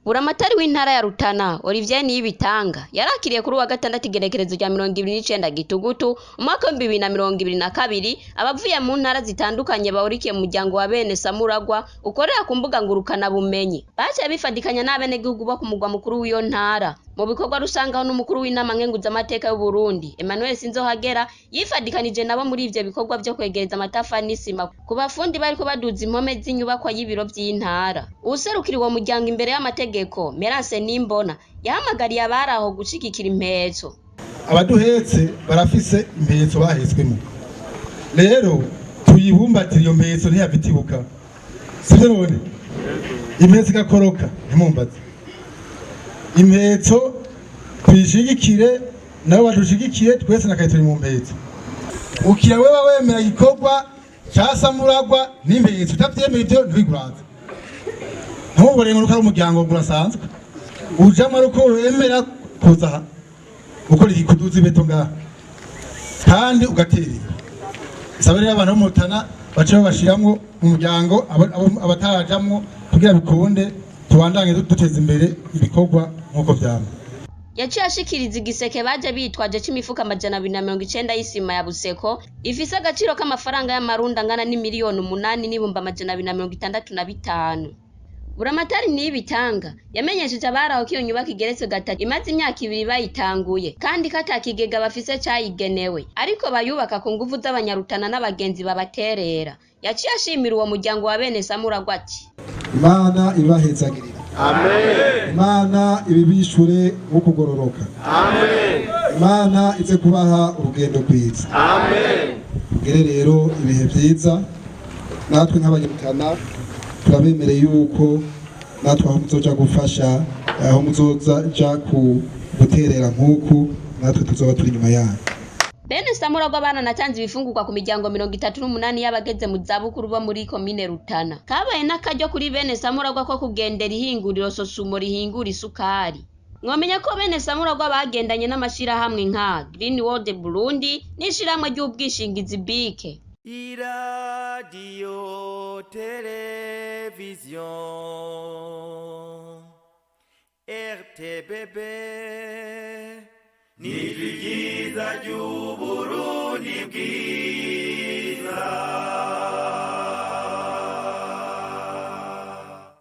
Buramatari w'intara ya Rutana, Olivier Niyibitanga, yarakiriye kuri uwa gatandatu igenekerezo rya 29 Gitugutu umwaka w'2022 abavuye mu ntara zitandukanye bahurikiye mu muryango wa bene Samuragwa ukorera ku mbuga ngurukanabumenyi. Baciye bifadikanya n'abenegihugu bo ku mugwa mukuru w'iyo ntara mu bikorwa rusange, aho n'umukuru w'inama nkenguzamateka y'u Burundi, Emmanuel Sinzohagera, yifadikanije nabo muri ivyo bikorwa vyo kwegereza amatafari n'isima ku bafundi bariko baduza impome z'inyubakwa y'ibiro vy'intara. Uwuserukira uwo muryango imbere y'amategeko, Merance Nimbona, yahamagariye abari aho gushigikira impetso. Abaduhetse barafise impetso bahetswemo, rero tuyibumbatire iyo mpetso ntiyavitibuka, sivyo? None impetso igakoroka, ntimumbaze. Impetso tuyishigikire, nabo badushigikiye twese nakaye turi mu mpetso. Ukira wewe wemera igikorwa ca Samuragwa n'impetso, utavyemera ivyo ntibiguraze. Ntubone ngo ari umuryango ngo urasanzwe ujamwo, ari uko wemera kuza aha gukora iki, kuduza ibeto ngaha kandi ugaterera. Saba rero abantu bo mu Rutana bace babashiramwo mu muryango, abatarajamwo, kugira bikunde tubandanye duteza imbere ibikorwa nk'uko vyama. Yaciye ashikiriza igiseke baje bitwaje c'imifuko 290 y'isima ya Buseko ifise agaciro k'amafaranga y'amarundi angana n'imiliyoni 8 n'ibihumbi 265. Buramatari Niyibitanga yamenyesheje abari aho ko iyo nyubako igeretse gatatu imaze imyaka 2 bayitanguye, kandi ko ata kigega bafise cayigenewe, ariko bayubaka ku nguvu z'abanyarutana n'abagenzi babaterera. Yaciye ashimira uwo muryango wa bene Samuragwa ati: Imana ibahezagirire, Imana ibibishure nk'ukugororoka, Imana ize kubaha urugendo rwiza, mugere rero ibihe vyiza. Natwe nk'abanyarutana turabemereye yuko natwe aho muzoja gufasha, aho muzoja ku guterera nk'uku, natwe tuzoba turi inyuma yanyu. Bene Samuragwa baranatanze ibifungurwa ku miryango 38 y'abageze mu zabukuru bo muri komine Rutana. Kabaye n'akaryo kuri bene Samuragwa ko kugendera ihinguriro Sosumo rihingura isukari. Mwomenya ko bene Samuragwa bagendanye n'amashirahamwe nka Green World Burundi n'ishirahamwe ry'ubwishingizi BIC. Iradiyo televiziyo RTBB nijwi ryiza ry'Uburundi bwiza.